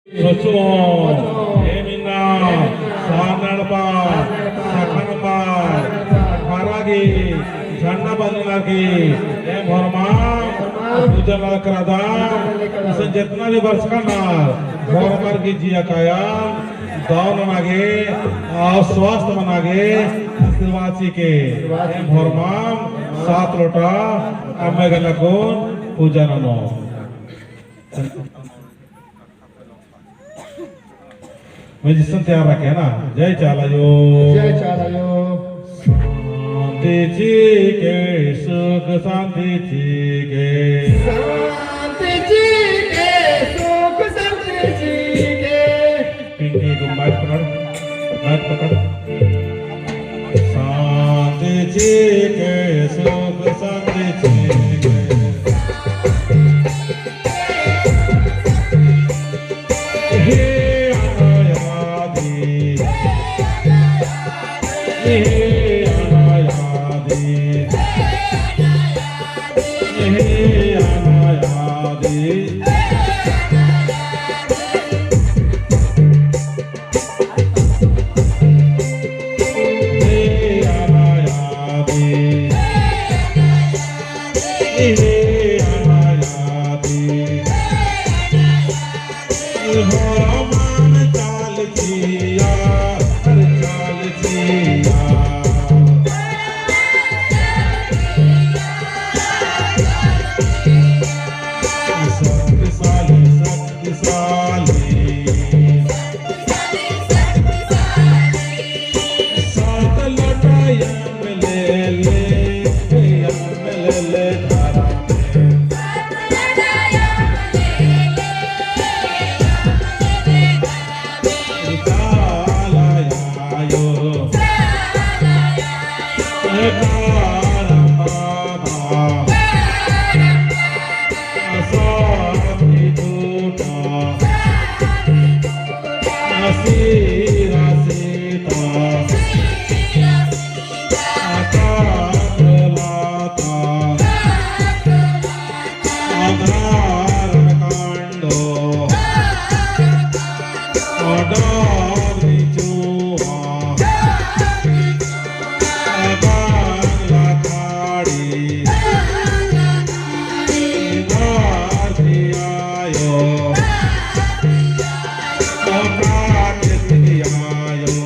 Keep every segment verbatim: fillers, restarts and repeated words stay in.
सोचो, एम इन्ना सारना एड़पा, शाखा नंबर बारह गही झंडा बअनर की एम होरमर पूजा नना लगदम, इसन जेतना भी बरचका रअनर, होरमर गही जिया काया दव नना गे, और स्वस्थ मना गे आशीर्वाद चिके, एम होरमर सात लोटा अम्म गही अक्कुन पूजा ननोम। मैं जिसन तैयार रखे है ना। जय चाला आयो। जय चाला आयो। शांति चिके, सुख शांति चिके। शांति चिके, सुख शांति चिके। पिंकी को माइक पकड़, माइक पकड़। शांति चिके, सुख शांति चिके। हे अनायादी, हे अनायादी, हे अनायादी। शक्तिशाली, शक्तिशाली। सात लोटा अम्म ले ले, अम्म ले ले धारा में। चाला आयो। ए तारा बाबा। साथी टूटा। आसी रासी ता। आकाश लाता। आधार कांडो। आधार बिचुआ। आधार लखाड़ी। आधार दियायो। आधार दियायो।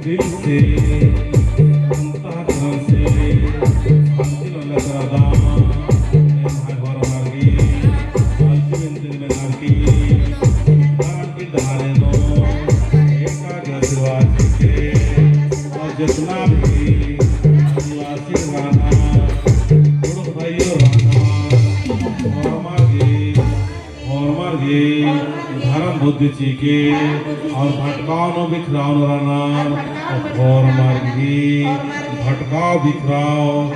दिल से, अंतःकरण से, शांति नलख रअदम, एम्है होरमर गही, अंतिम दिन में नरकी, दान की धारे नू, एका गे आशीर्वाद चिके, और जितना भी आदिवासी रअनर, कुँड़ुख़ भाइयों रअनर, होरमर गही, होरमर गही धर्म बुद्धि चिके और भटकाव नू बिखराव नू रअनर, होरमर गही भटकाव बिखराव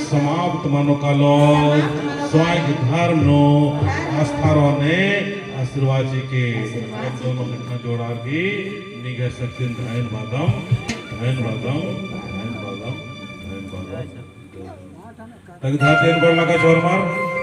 समाप्त मनो कालोर, स्वयं धर्म नू आस्था रअनर आशीर्वाद चिके। एन दोनों हाथ जोड़ार गही निंग्है शक्तिन धैन बअदम, धैन बअदम, धैन बअदम, धैन बअदम। तक धातेन बड़ लगा छोर मार।